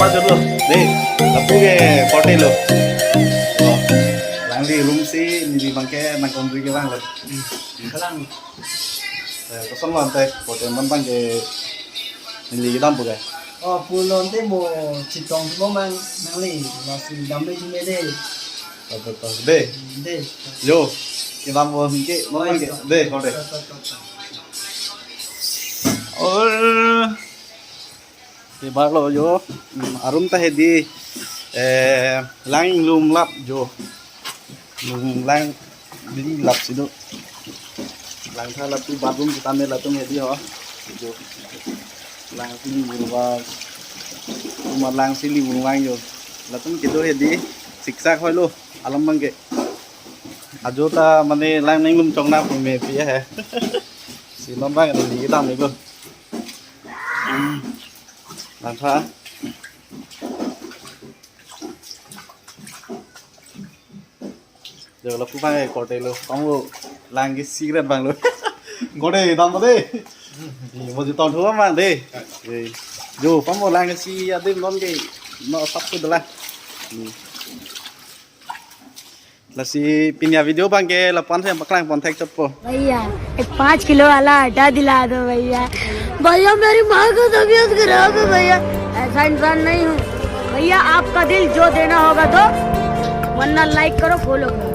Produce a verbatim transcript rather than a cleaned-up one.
Pas dulu, deh, lapu ke korte lo. Oh, alangli room si neli abang ke nangkongdri ke lang lo. Kalang. Eh, kosonlo ante, korte man abang ke neli kedam pu ke. Oh, pulo ante mo chetong mo mang nangli, lasi damle chume deh. Betul, betul. Deh. Deh. Yo, kedam mo ke, mo abang ke. Deh, korte. Betul, betul, betul. Oh. Te barlo yo, mm, arum ta hedi, eh, lang inglum lap yo. Inglum lang di lap si do. Langtha latum bathroom kita me latum hedi ho. Yo. Lang si inglum ba. Uma lang si inglum lang yo. Latum kedo hedi siksak hoi lo. Alam abang ke. Ajo ta mane lang inglum chong nangpo me pi he. Si non abang di kedam ni lo. Langtha. Yo lapu abang ke korte lo. Kamu lang ke secret abang lo. Korte dam deh. Mo chetong thu abang deh. Yo, kamu lang ke si adim non ke. No sap tu dah. Lasi pini avideo abang ke lapu-an si paklang pon thek chotpo. भैया, एक पाँच किलो वाला आटा दिला दो भैया। भैया, मेरी माँ का तबीयत खराब है भैया, ऐसा इंसान नहीं हूँ। भैया, आपका दिल जो देना होगा दो, वरना लाइक करो, फॉलो करो।